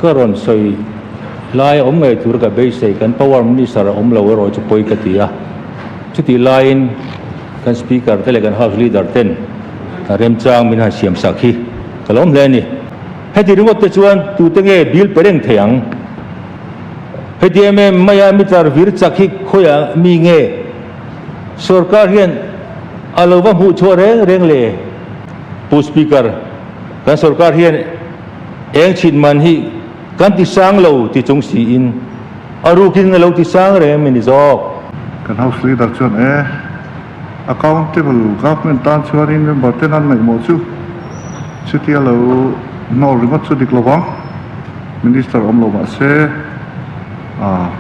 Ka rawn sawi lai a awm ngei tur ka beisei, kan Power Minister a awm lo erawh chu pawi ka ti a. Chutih laiin kan Speaker te leh kan House Leader ten remchang min han siam sak hi ka lawm hle a ni. Heti ringawt te chuan tute nge bill pe reng thei ang? Heti em em maia meter vir chak hi khawiah mi nge sorkar hian a lo va hmuh chhuah reng reng le? Pu Speaker, kan sorkar hian eng chhit man hi kan ti sang lo ti chung siin a rukin a lo ti sang reng em ni zawk? Kan House Leader chuan e, Accountable Government tan chuanin member ten an ngaihmawh chu chutia lo hnawl ringawt chu dik lovang, Minister awm lo mahse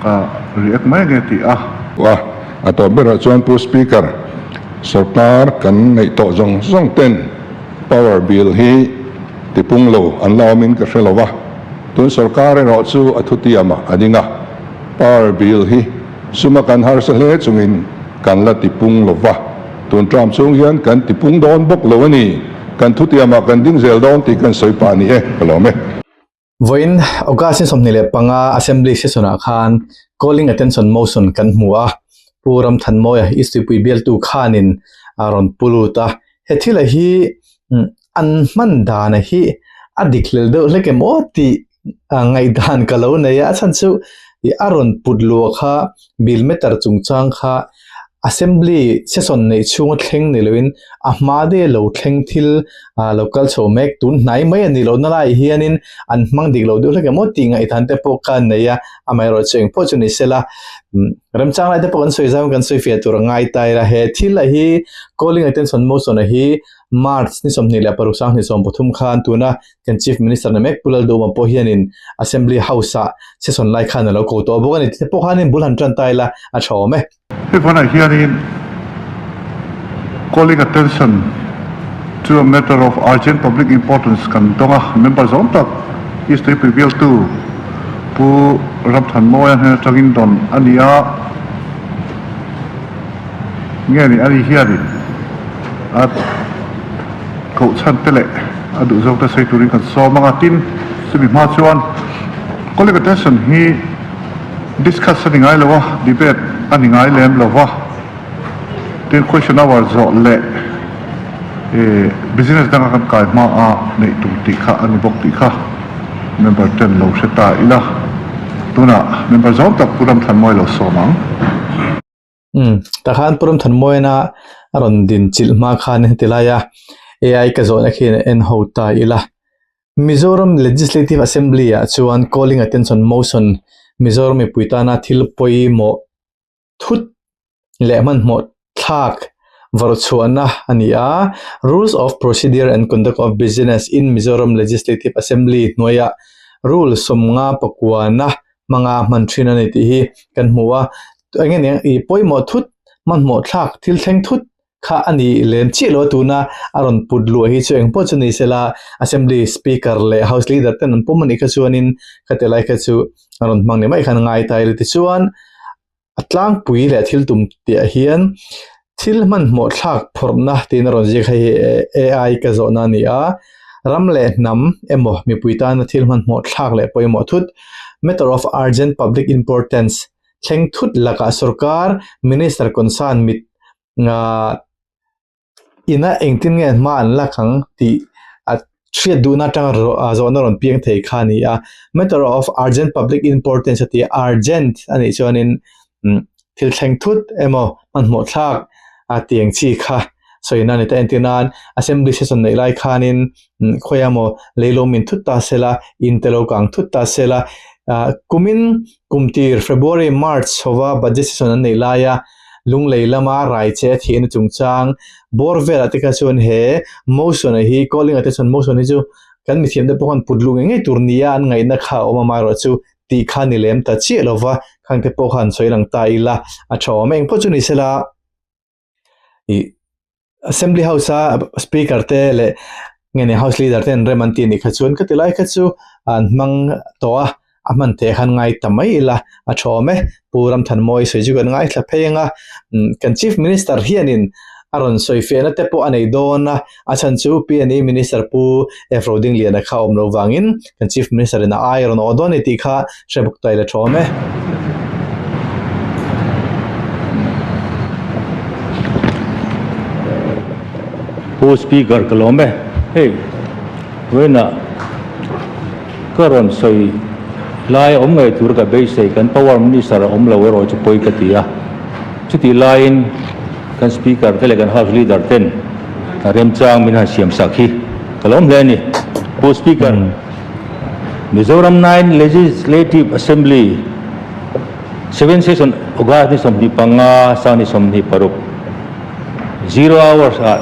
ka react mai ange tih a. A, a tawp berah chuan Pu Speaker, sorkar kan neih tawh zawng zawng ten power bill hi tipung lo an la awmin ka hre lo va, tun sorkar erawh chu a thutiamah a ding a, power bill hi suma kan harsa hle chungin kan la tipung lo va, tun tram chung hian kan tipung dawn bawk lo a ni, kan thutiamah kan ding zel dawn tih kan sawi pah a ni e, ka lawm e. Vawiin August ni 25 Assembly session-ah khan Calling Attention Motion kan hmu a, Pu Ramthanmawia East Tuipui bialtu khanin a rawn pu lut a. He thila hi an hman dana hi a dik hlel deuh hlek em aw tih ngaihdan ka lo nei a, a chhan chu a rawn put luah kha bill meter chungchang kha Assembly session neih chhunga thleng ni loin a hma de lo thleng thil lo kal chho mek tun hnai mai a ni lohna laiah hianin an hmang dik lo deuh hlek em aw tih ngaihdan te pawh ka nei a, amaherawhchu chu engpawh chu ni sela remchang lai te pawh kan sawi zau in kan sawi fiah tur a ngai ta ila he thil a hi calling attention motion a hi March ni 26 2023 khan tuna kan Chief Minister na mek Pu Lalduhma pawh hianin Assembly House-ah session lai khan a lo ko tawh bawk a ni. Tite pawh khanin bul han tan ta ila a tha awm e. Hei vanah hianin Calling attention to a matter of urgent public importance kan dawng a, member zawng tak East Tuipui bialtu Pu Ramthanmawia hnen atangin dawn a ni a, nge ni ani hianin a koh chhan te leh a duh zawk te sawi turin kan sawm ang a, tin chumi hma chuan Calling attention hi discuss a ni ngai lo a, debate a ni ngai lem lo va, tin question hour zawh leh ih business danga kan kai hma a neih tur tih kha a ni bawk tih kha member ten lo hre ta ila, tunah member zawng tak Pu Ramthlanmawia lo sawm ang. Umm takhan Pu Ramthanmawina a rawn din chilh hma khan heti laia AI ka zawhna khian a en ho ta ila. Mizoram Legislative Assembly ah chuan Calling Attention Motion Mizoram mipui tana thil pawimawh thut leh hmanhmawh thlak vawrhchhuahna a ni a. Rules of Procedure and Conduct of Business in Mizoram Legislative Assembly hnuaiah Rule 59 hmanga hman thin a ni tih hi kan hmu a eng nge niang ih pawimawh thut hmanhmawh thlak thil thleng thut kha a ni lem chiah lo a tuna a rawn put luah hi chu engpawh chu ni sela assembly speaker leh house leader ten an pawm a nih kha chuanin khati lai kha chu a rawn hmang ni mai khan a ngai ta ila tichuan a tlangpui leh thil tum tih ah hian thil hmanhmawh thlak phawrhna tiin a rawn ziak hei hi AI ka zawhna a ni a ram leh hnam emaw mipui tana thil hmanhmawh thlak leh pawimawh thut matter of urgent public importance thleng thut lakah sorkar minister concern mit ah ina engtin nge hma an lak ang tih a hriat duhna atanga zawhna rawn piang thei kha a ni a matter of urgent public importance a ti a urgent a nih chuanin thil thleng thut emaw hmanhmawh thlak a tiang chi kha sawina a ni ta entir nan assembly session neih lai khanin khawi emaw leilawm in thut ta sela in te lo kang thut ta sela ah kumin kum tir February March hova budget session an neih laia Lunglei lama rai che a thihna chungchang bawr velah te kha chuan he motion a hi calling attention motion hi chu kan mithiam te pawh khan put luh ngei ngei tur nia an ngaihna kha a awm a amaherawh chu tih kha ni lem ta chiah lova khang te pawh khan sawi lang ta ila a tha awm e engpawh chu ni sela ih assembly house a speaker te leh nge ni house leader te an rem an tih anih kha chuan ka ti lai kha chu an hmang tawh a a hman theih khan ngai ta mai ila a tha awm e Pu Ramthanmawii sawi chu kan ngaithla phei ang a kan chief minister hianin. a rawn sawi fiahna te pawh a nei dawn a, a chhan chu PNE Minister Pu F Rodingliana kha awm loh vangin kan Chief Minister in a ai a rawn awh dawn a ni tih kha hre bawk ta ila tha awm e. Pu Speaker ka lawm e, hei vawiinah ka rawn sawi lai awm ngei tur ka beisei kan Power Minister a awm lo erawh chu pawi ka ti a, chutih laiin kan Speaker te leh kan House Leader ten remchang min han siam sak hi ka lawm hle a ni. Pu Speaker, Mizoram Nine Legislative Assembly Seven Session August ni 25 sang ni 26, Zero hours ah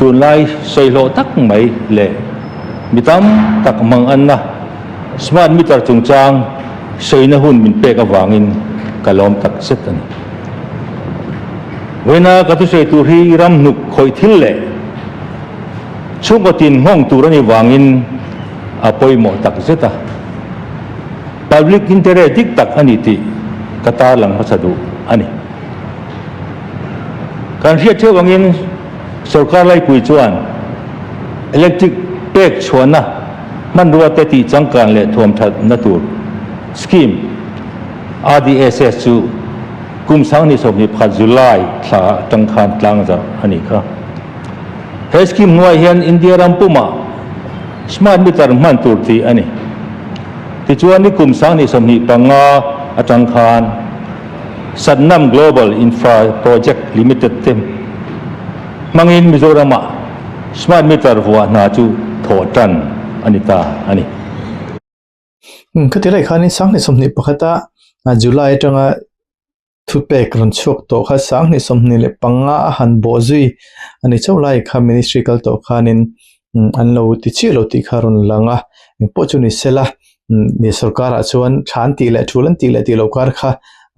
tunlai sawihlawh tak mai leh mi tam tak manganna smart meter chungchang sawina hun min pek avangin ka lawm tak zet a ni. Vawiina ka thusawi tur hi ram hnuk khawih thil leh chhungkaw tin nghawng tur a nih vangin a pawimawh tak zet a. Public interest dik tak a ni tih ka tarlang hmasa duh a ni. Kan hriat theuh angin sorkar laipui chuan electric pek chhuahna hmanrua te tih changkan leh thuamthatna tur scheme RDSS chu kum 2021 July thla atang khan tlangzarh a nih kha. He scheme hnuaiah hian India ram pumah smart meter hman tur tih a ni. Tichuan ni kum 2025 atang khan Satnam Global Infra Project Limited te hmangin Mizoramah smart meter vuah hna chu thawh tan a ni ta a ni. Khati lai khanin 2021 a July atanga thupek rawn chhuak tawh kha 2025 a han bawh zui a ni chauh lai kha ministry kal tawh khanin an lo ti chiah lo tih kha a rawn lang a, engpawh chu ni sela Ni sorkarah chuan tha an tih leh thul an tih leh tih loh kar kha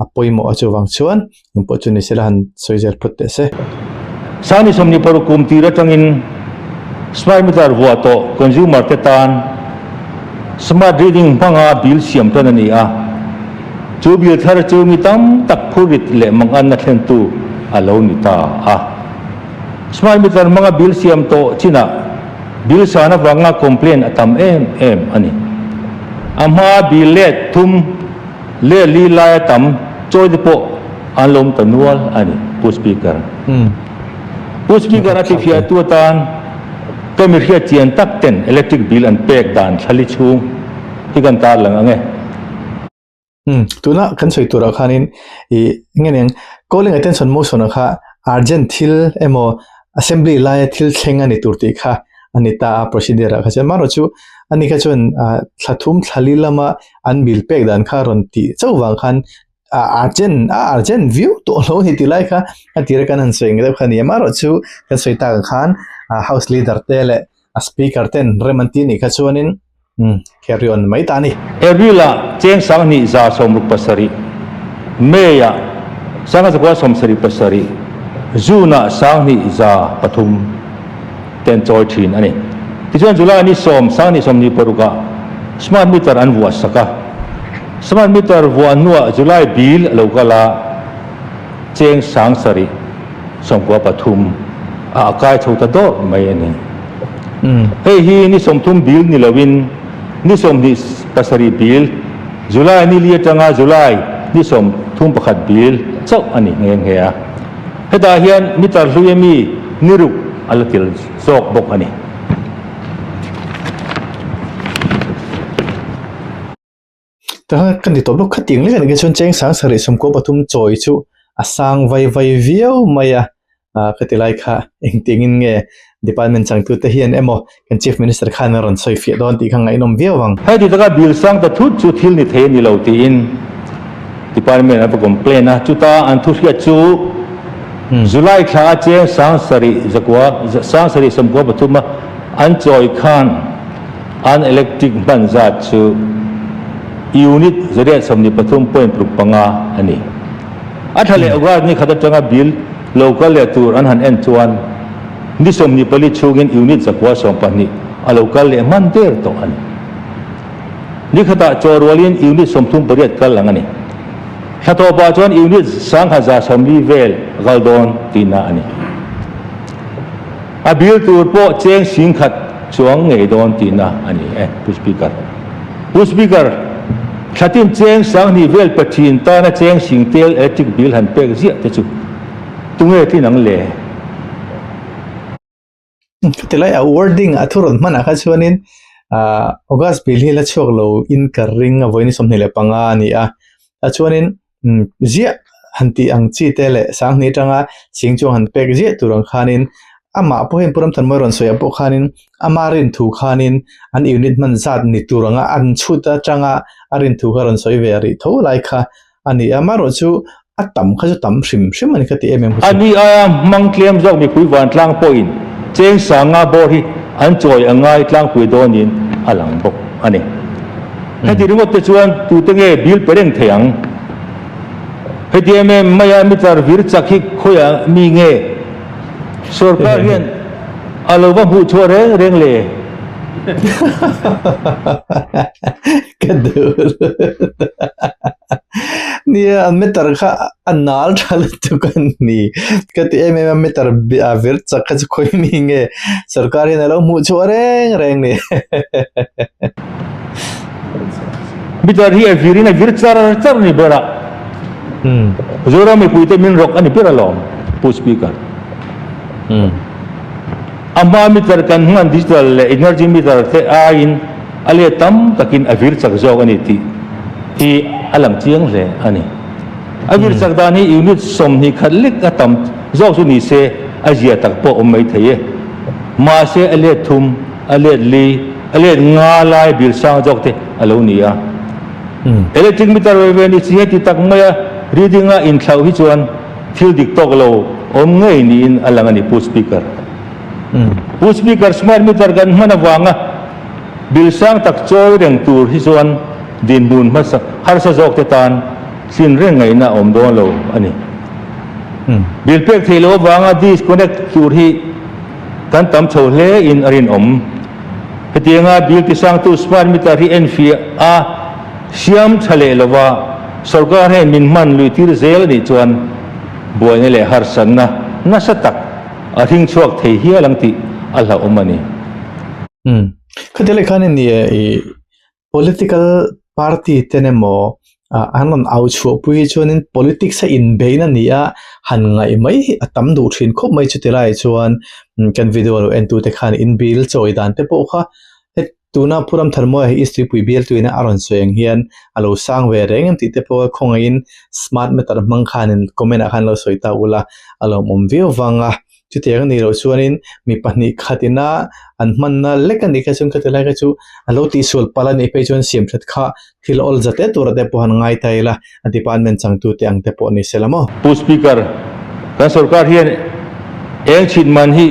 a pawimawh a chuvang chuan engpawh chu ni sela han sawi zel phawt teh se. 2026 kum tir atangin smart meter vuah tawh consumer te tan smart reading hmanga bill siam tan a ni a, chu bill thar chu mi tam tak phurrit leh manganna thlentu a lo ni ta a. Smart meter hmanga bill siam tawh chinah Bill san avanga complaint a tam em em a ni. A hmaa bill let thum leh li laia tam chawi te pawh an lawm ta nual a ni, Pu Speaker. Pu Speaker a tifiahtu atan ka mi hriat chian tak ten electric bill an pek dan thlali chhung hi kan tarlang ang e. Tuna kan sawi turah khanin ih nge eng calling attention motion ah kha urgent thil emaw assembly laia thil thleng a ni tur tih kha a ni ta a procedure ah kha chuan amaherawhchu ani kha chuan ah thla thum thla li lama an bill pek dan kha rawn tih chauh vang khan ah urgent a urgent viau tawh lo a ni tih lai kha a tira kan han sawi ang deuh kha a ni amaherawhchu kan sawi tak ang khan ah house leader te leh A speaker ten rem an ti anih kha chuanin carry on mai ta a ni. April ah cheng 2167, May ah 1977, June ah 2300 ten chawi thin a ni. Tichuan July ni sawm 2026 ah smart meter an vuah sak a. Smart meter vuah hnuah July bill a lo kal a, cheng 7903 a a kai chho ta dawr mai a ni. Hei hi ni 30 bill ni loin ni 27 bill, July ni li atanga July ni 31 bill chauh a ni nghe nghe a. Hetah hian meter hlui ami ni ruk a la tel zawk bawk a ni. Tah ka ni tawp lawk khating lek anih chuan cheng 7393 chawi chu a sang vai vai viau mai a, ah ka ti lai kha engtiangin nge department changtute hian emaw kan chief minister khan a rawn sawi fiah dawn tih kha ngaihnawm viau ang. Hei ti taka bill sang ta thut chu thil ni thei a ni lo tiin department an va complain a, chuta an thu hriat chu July thla a cheng sangsarih zakua 7393 a an chawi khan An electric hman zat chu unit 123.65 a ni. A thla leh August ni khat atanga bill lo kal leh tur an han en chuan ni 24 chhungin unit 112 a lo kal leh hman der tawh a ni. Ni khatah chaw rualin unit 38 kal ang a ni. Thla tawpah chuan unit 1140 vel a kal dawn tihna a ni. A bill tur pawh cheng singkhat chuang ngei dawn tihna a ni e, Pu Speaker. Pu Speaker, thlatin cheng sanghnih vel pe thin tana cheng sing tel electric bill han pek ziah te chu tunge tlin ang le? Tilai a wording a thu rawn hmanah kha chuanin ah August bill hi la chhuak lo in ka ring a vawiin 25 a ni a, a chuanin umm ziah han tih ang chi te leh sanghnih atanga ching chu han pek ziah tur ang khanin amah pawh hian Pu Ramthanmawia rawn sawi ah pawh khanin ama rin thu khanin an unit hman zat ni tur anga an chhut atanga a rin thu kha rawn sawi ve rih tho lai kha a ni a, amaherawh chu a tam kha chu tam hrim hrim a ni ka ti em em kha chu. A ni aia hmang tlem zawk mipui vantlang pawhin cheng sanga bawr hi an chawi a ngai tlangpui dawnin a lang bawk a ni. Heti ringawt te chuan tute nge bill pe reng thei ang? Heti em em maia meter vir chak hi khawiah mi nge sorkar hian a lo va hmuh chhuah reng reng le? Ka duh Nia an meter kha a nal tha lutuk a ni. Ka ti em em a meter a vir chak kha chu khawi mi nge sorkar hian a lo hmuh chhuah reng reng ni. Meter hi a vir in a vir char char ni ber a. Zoram mipuite min rawk a ni ber alawm Pu Speaker. A hma meter kan hman digital leh energy meter te aiin a let tam takin a vir chak zawk a ni tih hi a lang chiang hle a ni. A vir chak dan hi unit 20 khat lek a tam zawk chu ni se a zia tak pawh awm mai thei e. Mahse a let thum, a let li, a let nga lai bir sang zawk te a lo ni a. Electric meter ve ve ni chi heti tak maia reading a inthlauh hi chuan thil dik tawk lo awm ngei niin a lang a ni Pu Speaker. Pu Speaker, smart meter kan hman avanga bill sang tak chawi reng tur hi chuan dinhmun hmasa harsa zawk te tan tlin reng ngaihna a awm dawn lo a ni. Bill pek theih loh avanga disconnect tur hi kan tam chho hle in a rinawm. Hetianga bill tisangtu smart meter hi enfiah a siam tha leh lova sorkar hian min hman lui tir zel a nih chuan buaina leh harsatna nasa tak a hring chhuak thei hial ang tih a hlauhawm a ni. Umm. Khati leh khan ni e i political party ten emaw an rawn au chhuah pui hi chuanin politics a inbein a ni a, han ngaih mai hi a tam duh thin khawp mai chuti laiah chuan kan video lo en tute khan in bill chawi dan te pawh kha Tuna Pu Ramthanmawia hi East Tuipui bialtuina a rawn sawi ang hian a lo sang ve reng em tih te pawh khawngaihin smart meter hmang khanin comment ah khan lo sawi ta ula a lawmawm viau vang a. Chutiang a nih loh chuanin mi pahnih khat ina an hmanna lek a nih kha chuan khati lai kha chu a lo tihsual palh a nih phei chuan siam that kha thil awl za te tura te pawh han ngai ta ila a department changtute ang te pawh ni se la maw. Pu Speaker, kan sorkar hian eng chhit man hi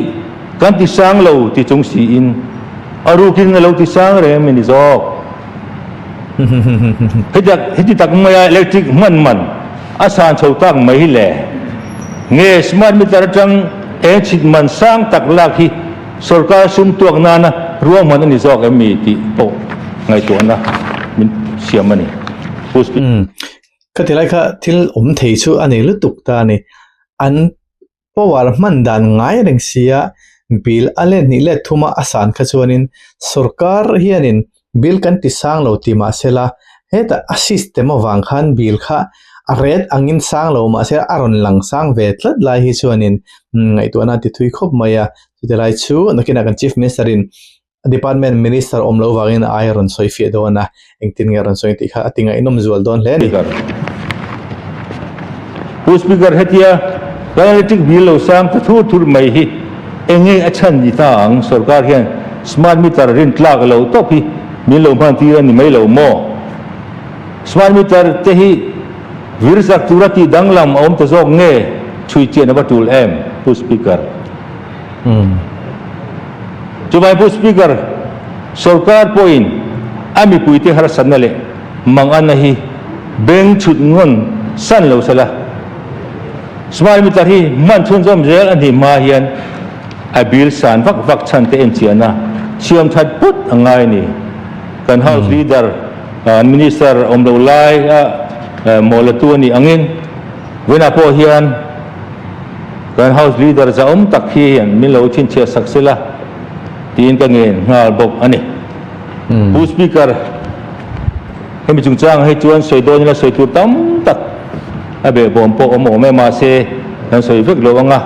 kan ti sang lo ti chung siin a rukin a lo ti sang reng mi ni zawk. Heti tak maia electric hman man a san chho tak mai hi le. Nge smart meter atang eng chhit man sang tak lak hi sorkar sum tuak nana ruahman a ni zawk em mi tih pawh ngaihtuahna min siam a ni. Pu Speaker. Umm ka ti lai kha thil awm thei chu a nei lutuk ta a ni. An power hman dan ngai reng sia bill a let hnih let thuma a san kha chuanin sorkar hianin bill kan ti sang lo ti mahsela hetah a system avang khan bill kha a ret angin sang lo mahse a rawn lang sang ve tlat lai hi chuanin ngaihtuahna a ti thui khawp mai a. Chuti lai chu nakinah kan chief minister in Department Minister awm loh vangin a ai a rawn sawi fiah dawn a, engtin nge a rawn sawi tih kha a ti ngaihnawm zual dawn hle a ni. Speaker. Pu Speaker, hetia kan electric bill lo sang ta thur thur mai hi eng nge a chhan ni ta ang? Sorkar hian smart meter rin tlak lo tawp hi min lo hman tir a ni mai lo maw? Smart meter te hi vir zak tura tih danglam a awm ta zawk nge chhui chian a va tul em, Pu Speaker? Chuvai Pu Speaker, sorkar pawhin a mipuite harsatna leh manganna hi beng chhut ngawn san lo sela, smart meter hi hman chhunzawm zel a nih hma hian a bill san vak vak chhan te enchiahna siam that put a ngai a ni. Kan House Leader, Minister awm lo lai a mawlatu a nih angin vawiinah pawh hian. Kan House Leader zahawm tak hi hian min lo chhinchhiah sak sela tiin ka ngen nghal bawk a ni. Pu Speaker, hemi chungchangah hi chuan sawi dawn ila sawi tur tam tak a behbawm pawh awm awm e, mahse kan sawi vek lo anga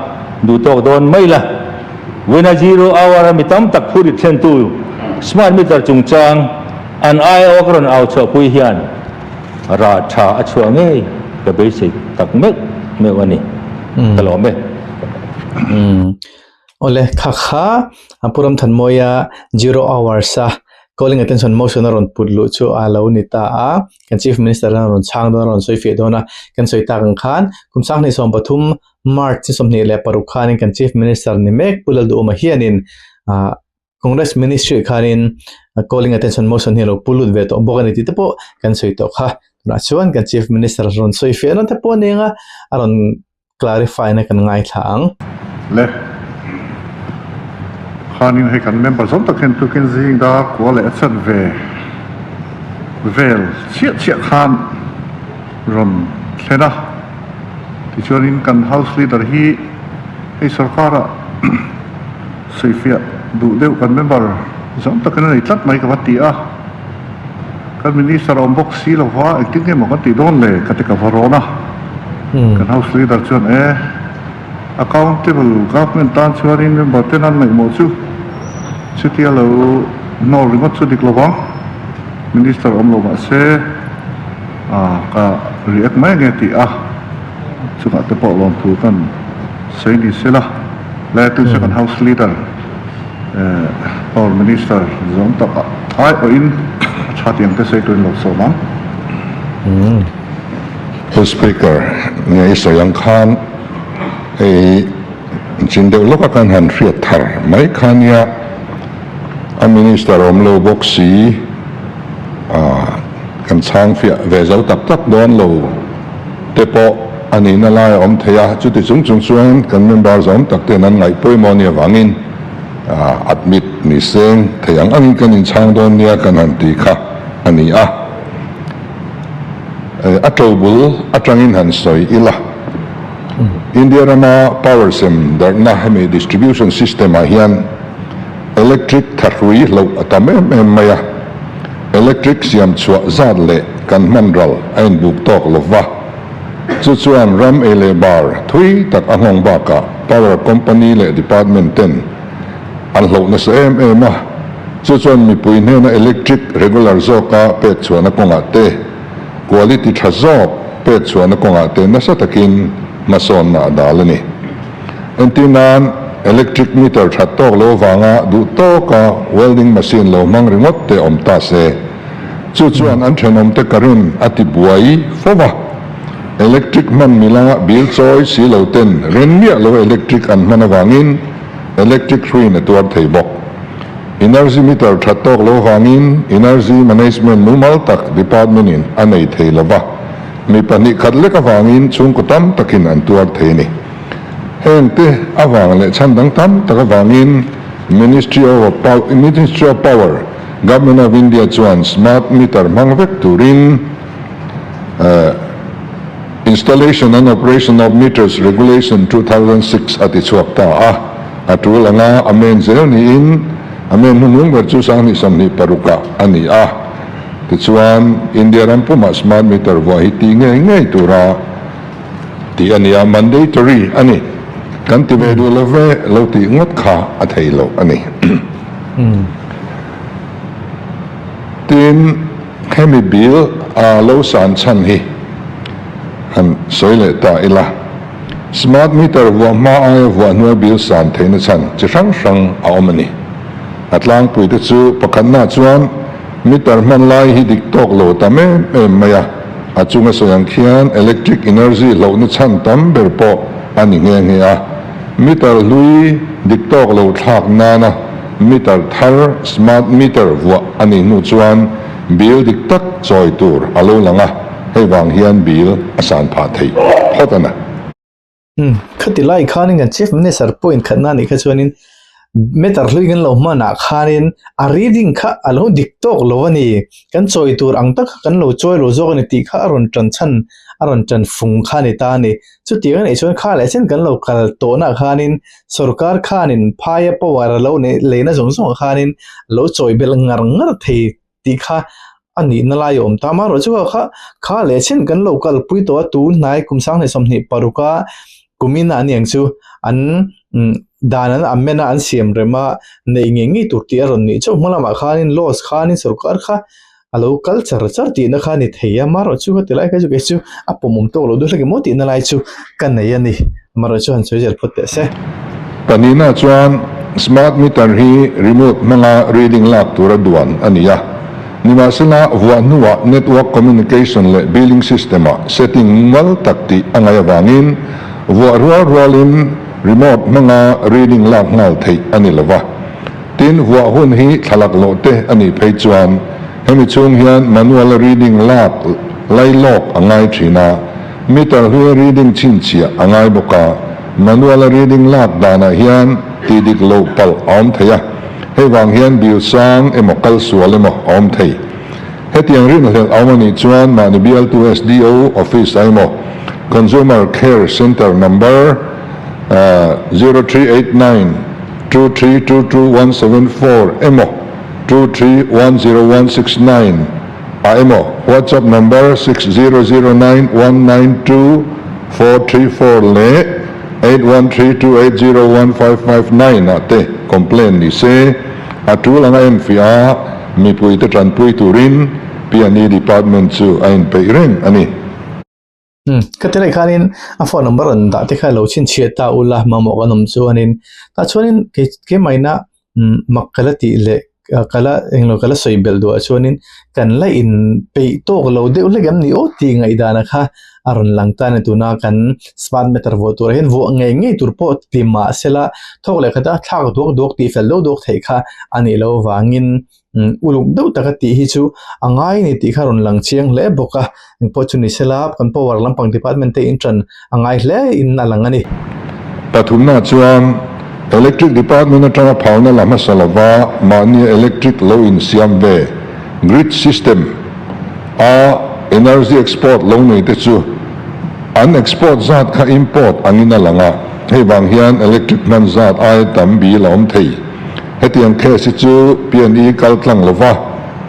duh tawk dawn mai la. Vawiina zero hour a mi tam tak phurrit thlentu smart meter chungchang an aiawh ka rawn au chhuahpui hian Rah tha a chhuah ngei ka beisei tak meuh meuh a ni. Ka lawm e. Awle, kha kha Pu Ramthanmawia zero hours a calling attention motion a rawn put luh chu a lo ni ta a, kan Chief Minister a rawn chhang dawn a, a rawn sawi fiah dawn a, kan sawi tak ang khan kum 2023 March 26 khanin kan Chief Minister ni mek Pu Lalduhawma hianin ah Congress Ministry khanin calling attention motion hi a lo pu lut ve tawh bawk a ni tih te pawh kan sawi tawh kha. Tunah chuan kan Chief Minister rawn sawi fiah na te pawh a ni ang a, a rawn clarify na kan ngaithla ang. Le khanin hei kan member zawng tak hian tukin zing dar kua leh a chan ve vel chiah chiah khan rawn thlen a. Tichuanin kan House Leader hi hei sorkar ah Sawifiah duh deuh kan member zawng takin a nei tlat mai ka va ti a, kan minister a awm bawk si lo va, engtin nge maw kan tih dawn le ka ti ka va rawn a, kan house leader chuan e accountable government tan chuanin member ten an ngaihmawh chu chutia lo hnawl ringawt chu dik lo vang, minister awm lo mahse ka react mai ange ti a, chungah te pawh lawmthu kan sawi ni se la. Le tu chu kan House Leader Power Minister zawng tak ai awhin a tha tiang te sawi turin lo sawm ang. Pu Speaker, nge i sawi ang khan hei chin deuh lawka kan han hriat thar mai kha nia a Minister awm lo bawk si kan chhang fiah ve zo tak tak dawn lo. te pawh a nihna lai a awm thei a, chuti chung chung chuan kan member zawm tak ten an ngaih pawimawh nia vangin admit ni seng thei ang angin kan inchhang dawn nia kan han ti kha a ni a. A to bul atangin han sawi ila, India rama power sem darhna hemi distribution system ah hian electric thahrui hloh a tam em em mai a, Electric siam chhuah zat leh kan hman ral a inbuk tawk lo va, chu chuan ram ei leh bar thui tak a nghawng bakah power company leh department ten an hloh nasa em em a, chu chuan mipui hnena electric regular zawka pek chhuahna kawngah te, quality tha zawk pek chhuahna kawngah te nasa takin hmasawnna a dal a ni. Entir nan, electric meter that tawk lo avanga duh tawka welding machine lo hmang ringawt te awm ta se. Chu chuan an thenawmte current a ti buai fo va. Electric hman mila bill chawi si lo ten ren miah lo electric an hman avangin electric hruin a tuar thei bawk. Energy meter that tawk lo avangin energy management mumal tak department in a nei thei lo va. Mi pahnih khat lek avangin chhungkaw tam takin an tuar thei a ni. Heng te avang leh chhan dang tam tak avangin Ministry of Ministry of Power, Government of India chuan smart meter hmang vek turin Installation and Operation of Meters Regulation 2006 a ti chhuak ta a. A tul anga a men zel niin a men hnuhnung ber chu 2026 ah a ni a. Tichuan India ram pumah smart meter vuah hi tih ngei ngei tura tih a ni a, mandatory a ni. Kan ti ve duh lo ve lo tih ngawt kha a thei loh a ni. Tin, hemi bill a lo san chhan hi han sawi leh ta ila, smart meter vuah hma aia vuah hnuai bill san theihna chhan chi hrang hrang a awm a ni. A tlangpui te chu pakhatna chuan meter hman lai hi dik tawk lo tam em em mai a, A chunga sawi ang khian electric energy hlauhna chhan tam ber pawh a ni nghe nghe a. Meter hlui dik tawk lo thlak nana meter thar, smart meter, vuah a nih hnu chuan bill dik tak chawi tur a lo lang a, hei vang hian bill a san phah thei phawt a na. Khati lai khanin kan Chief Minister pawh inkhatna anih kha chuanin. Meter hlui kan lo hmanah khanin a reading kha a lo dik tawk lo a ni. Kan chawi tur ang tak kha kan lo chawi lo zawk a ni tih kha a rawn tan chhan a rawn tan fung kha a ni ta a ni. Chutiang a nih chuan kha leh chen kan lo kal tawhnaah khanin sorkar khanin phaia power a lo neih leina zawng zawngah khanin a lo chawi belh ngar ngar thei tih kha a nihna lai a awm ta. Amaherawhchu kha kha kha leh chen kan lo kalpui tawh a, tun hnai kum sanghnih 26 a kumin a aniang chu an dan an amend a an siam rem a neih ngei ngei tur tih a rawn nih chauh. Hma lamah khanin laws khanin sorkar kha a lo kal char char tihna kha a ni thei a, amaherawhchu chu khati lai kha chu kei chu a pawmawm tawk lo deuh hlek emaw tihna lai chu ka nei a ni. Amaherawhchu han sawi zel phawt teh se. Pahnihna chuan smart meter hi remote hmanga reading lak tura duan a ni a, nimahsela vuah hnuah network communication leh billing system-ah setting mual tak tih a ngaih avangin vuah rual rualin remote hmanga reading lak nghal theih a ni lo va. Tin, vuah hun hi thlalak loh te a nih phei chuan hemi chhung hian manual-a reading lak lailawk a ngai thin a, meter hluia reading chhinchhiah a ngai bawk a, manual-a reading lak danah hian tih dik loh palh a awm thei a, hei vang hian bill sang emaw kal sual emaw a awm thei. Hetiang rinhlelh a awm a nih chuan mahni bialtu SDO office ah emaw Consumer Care Centre number 0389 2322174 emaw 2310169 ah emaw WhatsApp number 6009192434 leh 8132801559 ah te complaint ni se a tul anga enfiah a mipuite tanpui turin P&E Department chu a inpeih reng a ni. Umm ka ti leh khanin a phone number rawn dah te kha lo chhinchhiah ta ula mamawh kan awm chuanin tah chuanin kei keimaina umm mak ka la tih leh ka la englo ka la sawi belh duh ah chuanin kan la in peih tawk lo deuh hlek em ni aw tih ngaihdan a kha a rawn lang ta a ni tuna kan smart meter vuah turah hian vuah ngei ngei tur pawh ti mah sela thawk leh khat a thlak duak duak tih fel deuh duak theih kha a nih loh avangin Uluk deuh taka tih hi chu a ngai a ni tih kha a rawn lang chiang hle bawk a, engpawh chu ni sela kan power lampang department te in tan a ngai hle in a lang a ni. Pathumna chuan Electric Department atanga phalna la hmasa lova mahnia electric lo insiam ve grid system a energy export lo nei te chu an export zat kha import angin a lang a, hei vang hian electric hman zat aia tam bil a awm thei. Hetiang case hi chu PNE kal tlang lova,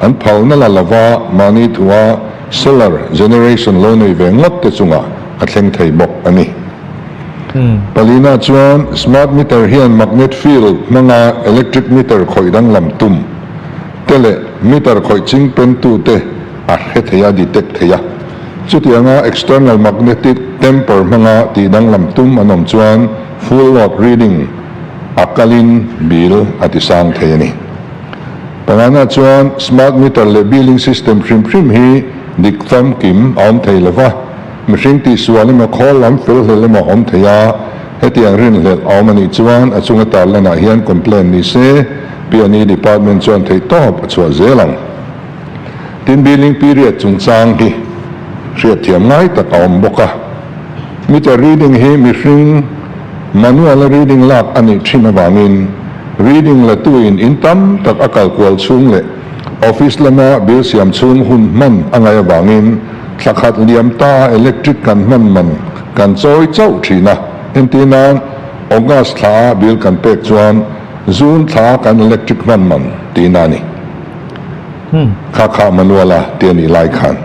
an phalna la lova mahni thua solar generation lo nei ve ngawt te chungah a thleng thei bawk a ni. Palina chuan smart meter hian magnet field hmanga electric meter khawih danglam tum te leh meter khawih ching pentu te a hre thei a, detect thei a. Chutianga external magnetic tamper hmanga tih danglam tum an awm chuan full load reading a kalin bill a ti sang thei a ni. Pangana chuan smart meter leh billing system hrim hrim hi dik famkim a awm thei lova, mihring tihsual emaw khawl lam felhlel emaw a awm thei a, hetiang rinhlelh a awm a nih chuan a chunga tarlanah hian complaint ni se P&E department chuan theihtawp a chhuah zel ang. Tin billing period chungchang hi hriatthiam ngai tak a awm bawk a. Meter reading hi mihring manual a reading lak a nih thin avangin reading la tuin in tam tak a kal kual chhung leh office lama bill siam chhung hun hman a ngaih avangin thla khat liam ta electric kan hman man kan chawi chauh thin a. Entir nan August thla a bill kan pek chuan June thla kan electric hman man tihna a ni. Kha kha manual a ti a nih lai khan.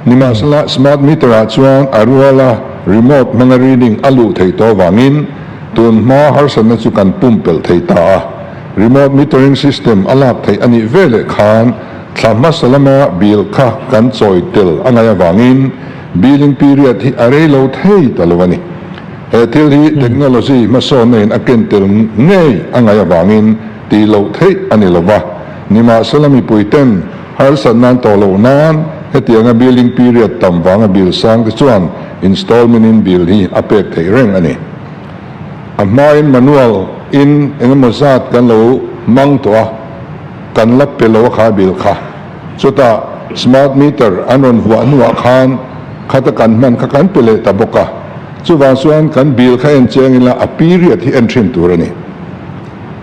Nimahsela, smart meter ah chuan a ruala remote hmanga reading a luh theih tawh avangin tun hma harsatna chu kan pumpelh thei ta a. Remote metering system a lak theih a nih veleh khan thla hmasa lama bill kha kan chawi tel a ngaih avangin billing period hi a rei lo thei ta lo a ni. He thil hi technology hmasawnna in a ken tel ngei a ngaih avangin tih loh theih a ni lova. Nimahsela mipui ten harsat nan tawh loh nan hetianga billing period tam vanga bill sang te chuan installment in bill hi a pek theih reng a ni. A hmain manual in engemaw zat kan lo hmang tawh a, kan la pe lo a kha bill kha. Chutah smart meter an rawn vuah hnuah khan khata kan hman kha kan pe leh ta bawk a. Chuvang chuan kan bill kha en chiang ila a period hi en thin tur a ni.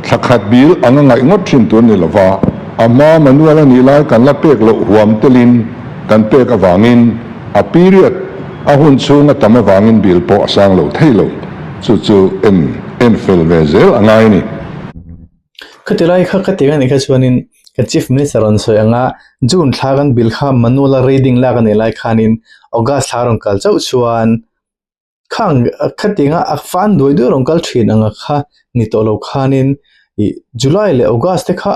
Thla khat bill anga ngaih ngawt thin tur ni lova, a hma manual a nih lai kan la pek loh huam telin kan pek avangin a period a hun chhung a tam avangin bill pawh a sang lo thei lo. Chu chu en en fel ve zel a ngai a ni. Khati lai kha ka tih anih kha chuanin ka Chief Minister rawn sawi anga June thla kan bill kha manual a reading lak a nih lai khanin August thla rawn kal chauh chuan Khang khatinga a fan duai duai rawn kal thin anga kha ni tawh lo khanin ih July leh August te kha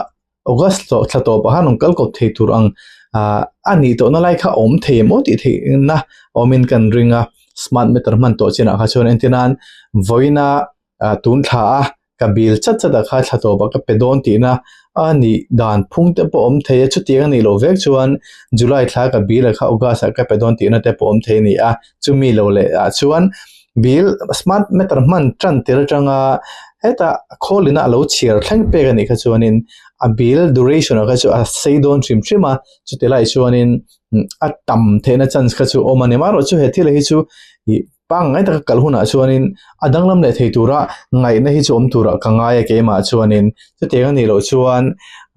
August tawh thla tawpah khan rawn kal kawp thei tur ang ah a nih tawhna lai kha a awm thei em aw tih theihna awmin kan ring a smart meter hman tawh chinah kha chuan entir nan vawiina ah tun thla a ka bil chat chat ah kha thla tawpah ka pe dawn tihna a nih dan phung te pawh a awm thei a chutiang a nih loh vek chuan July thla ka bil ah kha August ah ka pe dawn tihna te pawh a awm thei a ni a chumi lo leh ah chuan bil smart meter hman tan tir atanga hetah khawl ina a lo chhiar thleng pek a nih kha chuanin a bil duration ah kha chu a sei dawn hrim hrim a chuti lai chuanin a tam theihna chance kha chu a awm a ni amaherawhchu he thil hi chu ih Pangngai taka kal hunah chuanin a danglam leh thei tura ngaihna hi chu awm turah ka ngai a keimah chuanin chutiang a nih loh chuan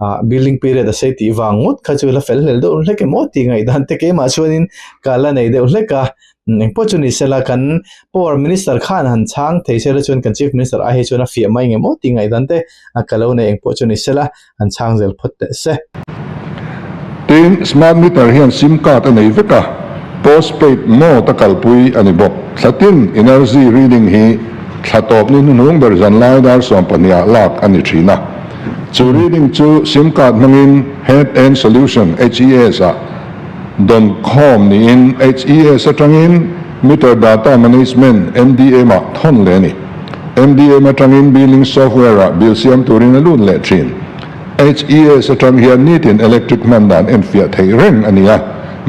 ah building period a sei tih vang ngawt kha chu la fel hlel deuh hlek emaw tih ngaihdan te keimah chuanin ka la nei deuh hlek a engpawh chu ni sela kan power minister khan han chhang thei sela chuan kan chief minister ai hi chuan a fiah mai ngem aw tih ngaihdan te ka lo nei engpawh chu ni sela han chhang zel phawt teh se. Tin, smart meter hian sim card a nei vek a, postpaid mode a kalpui a ni bawk. Thla tin energy reading hi thla tawp ni hnuhnung ber zan lai dar 12 ah lak a ni thin a. Chu reading chu sim card hmangin Head End Solution, HES, ah dawn khawm niin HES atangin Meter Data Management, MDM, ah thawn leh a ni. MDM atangin billing software ah bill siam turin a lut leh thin. HES atang hian nitin electric hman dan enfiah theih reng a ni a,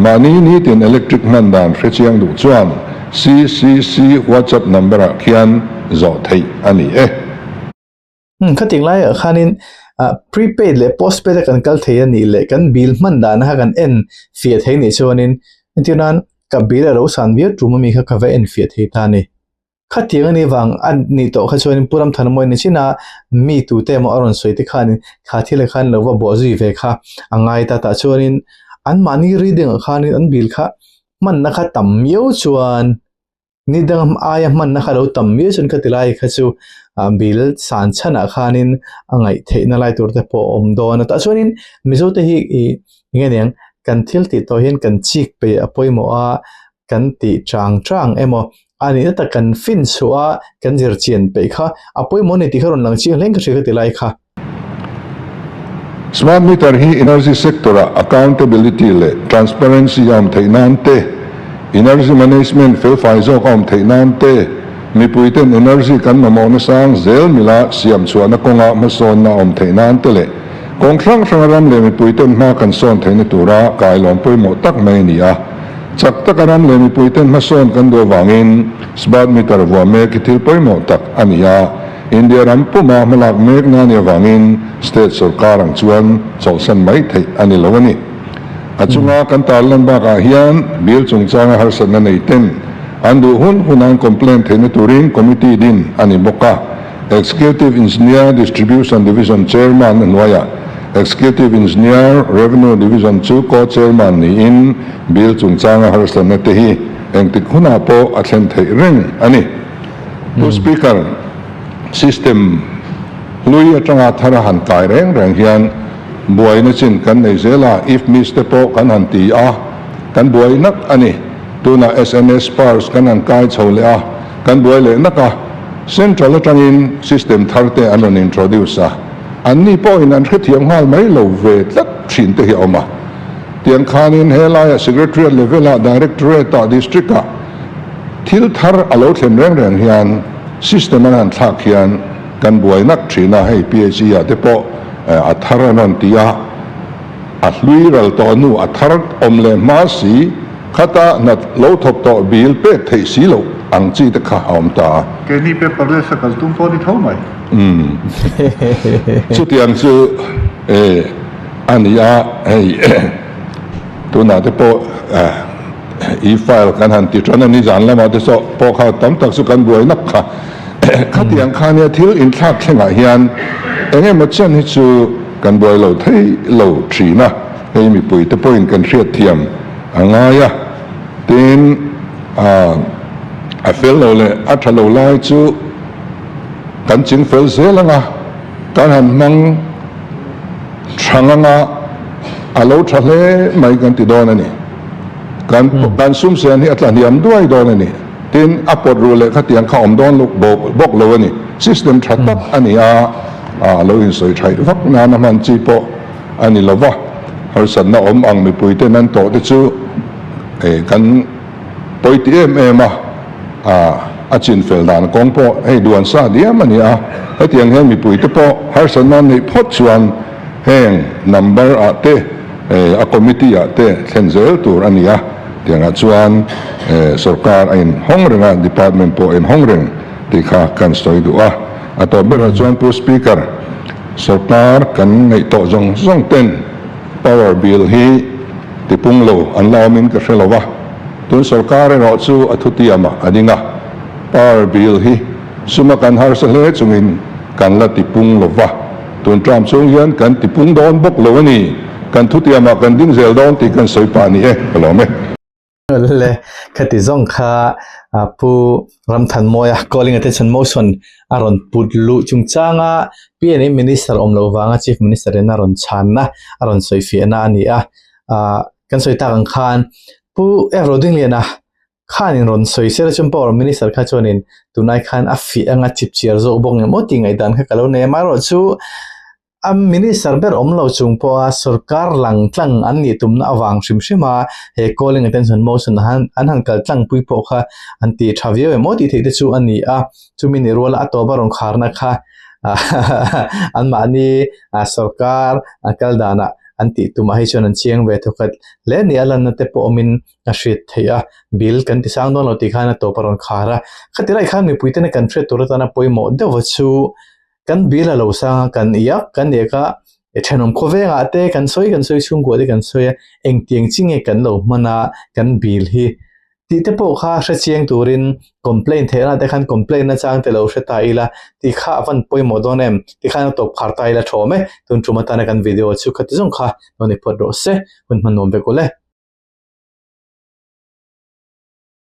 mahni nitin electric hman dan hrechiang duh chuan CCC WhatsApp number ah khian zawh theih a ni e. Khating laiah khanin prepaid leh postpaid a kan kal thei a nih leh kan bill hman dan kha kan en fiah thei nih chuanin entir nan ka bill a lo san viau tum ami kha ka va en fiah thei ta a ni. Khatiang a nih vang a nih tawh kha chuanin Pu Ramthana mawi ni chin a, mi tute emaw a rawn sawi te khanin kha thil ah khan lo va bawh zui ve kha a ngai ta tah chuanin anmahni reading ah khanin an bill kha hmanna kha tam miau chuan ni dang aia hmanna kha lo tam miau chuan khati lai kha chu ah bill san chhanah khanin a ngaih theihna lai tur te pawh a awm dawn a tah chuanin Mizo te hi ih eng nge niang kan thil tih tawh hian kan chik peih a pawimawh a kan tih chang chang emaw a nihna tak kan fin chhuah a kan zir chian peih kha a pawimawh a ni tih kha rawn lang chiang hleng ka hria ka ti lai kha. Smart meter hi energy sector ah accountability leh transparency a awm theih nan te, energy management felfai zawk a awm theih nan te, mipui ten energy kan mamawhna sang zel mila siam chhuahna kawnga hmasawnna a awm theih nan te leh kawng hrang hranga ram leh mipui ten hma kan sawn theihna tura kailawm pawimawh tak mai a ni a. Chak taka ram leh mipuiten hmasawn kan duh avangin smart meter vuah mek hi thil pawimawh tak a ni a, India ram puma hmalak mekna a nih avangin state sorkar ang chuan chawlhsan mai theih a ni lo a ni. A chunga kan tarlan bakah hian bill chungchanga harsatna nei ten an duh hun hun an complaint theihna turin committee din a ni bawk a, Executive Engineer Distribution Division Chairman a hnuaiah Executive Engineer, Revenue Division chu Co-Chairman niin bill chungchanga harsatna te hi engtik hunah pawh a thlen theih reng a ni. Pu Speaker, system hlui atanga thar a han kai reng reng hian buaina chin kan nei zel a, if miss te pawh kan han ti a, kan buai nak a ni. Tunah sms pars kan han kai chho leh a, kan buai leh nak a. Central atangin system thar te an rawn introduce a. Anni pawhin an hrethiam nghal mai lo ve tlat thin te hi a awm a. Tiang khanin helaiah Secretariat level-ah, Directorate-ah, District-ah thil thar a lo thlen reng reng hian system an han thlak hian kan buai nak thin a, hei PHE-ah te pawh a thar an rawn ti a, a hlui ral tawh hnu a thar awm leh hma si, khata hna lo thawk tawh bill pek theih si loh ang chi te kha a awm ta a. Keini paperless a kal tum pawh a ni tho mai. Umm. Chutiang chu e a ni a, hei tunah te pawh e-file kan han ti tan a ni, zan lamah te saw pawh kha tam tak chu kan buai nak kha. Khatiang kha nia thil inthlak thlengah hian Eng emaw chen hi chu kan buai lo thei lo thin a, hei mipuite pawhin kan hriatthiam a ngai a, tin a fel lo leh a tha lo lai chu kan ching fel zel ang a, kan han hmang thang ang a, a lo tha hle mai kan ti dawn a ni. Kan kan sum sen hi a tla hniam duai dawn a ni. Tin, a pawt ruh leh khatiang kha awm dawn luk bawk lo a ni. System tha tak a ni a, a lo insawi thaih vak nana hman chi pawh a ni lo va. Harsatna awm ang mipuiten an tawh te chu kan pawi ti em em a, a chin fel dan kawng pawh hei duan sa diam a ni a. Hetiang hian mipuite pawh harsatna an neih phawt chuan heng number ah te, a committee ah te thlen zel tur a ni a. Tiangah chuan sorkar a inhawng reng a, department pawh a inhawng reng tih kha kan sawi duh a. A tawp berah chuan Pu Speaker, sorkar kan neih tawh zawng zawng ten power bill hi tipung lo an la awmin ka hre lo va, tun sorkar erawh chu a thutiamah a ding a, power bill hi suma kan harsa hle chungin kan la tipung lo va, tun tram chung hian kan tipung dawn bawk lo a ni. Kan thutiamah kan ding zel dawn tih kan sawi pah ni e, ka lawm e. Le, khati zawng kha Pu Ramthanmawia calling attention motion a rawn put luh chungchanga PNA Minister awm loh vanga Chief Minister in a rawn chhanna a rawn sawi fiahna a ni a. Kan sawi tak ang khan Pu F. Rodingliana khanin rawn sawi sela chuan Power Minister kha chuanin tunai khan a fiah anga chipchiar zawk bawk ngem aw tih ngaihdan kha ka lo nei a. Amaherawhchu A Minister ber awm lo chung pawha sorkar lang tlang an nih tumna avang hrim hrim a he calling attention motion han an han kal tlang pui pawh kha an ti tha viau em aw tih theih te chu a ni a, chumi ni ruala a tawp a rawn kharna kha anmahni sorkar kal danah an tih tumah hi chuan an chiang ve thawkhat hle ni a lanna te pawh awmin a hriat theih a, bill kan ti sang dawn lo tih khan a tawp a rawn khar a, khatilai khan mipuitena kan hriat tur atana pawimawh deuh chu Kan bil a lo sang a, kan iak kan iak a, e thenawm khawvengah te kan sawi kan sawi chhungkua te kan sawi a, engtiang chi nge kan lo hman a kan bil hi tih te pawh kha hre chiang turin complaint theihna te khan complaint na chang te lo hre ta ila tih kha a van pawimawh dawn em ti khan a tawp khar ta ila thawm e tun tum atana kan video chu khati zawng kha lo ni phawt rawh se hun hman nuam vek ule.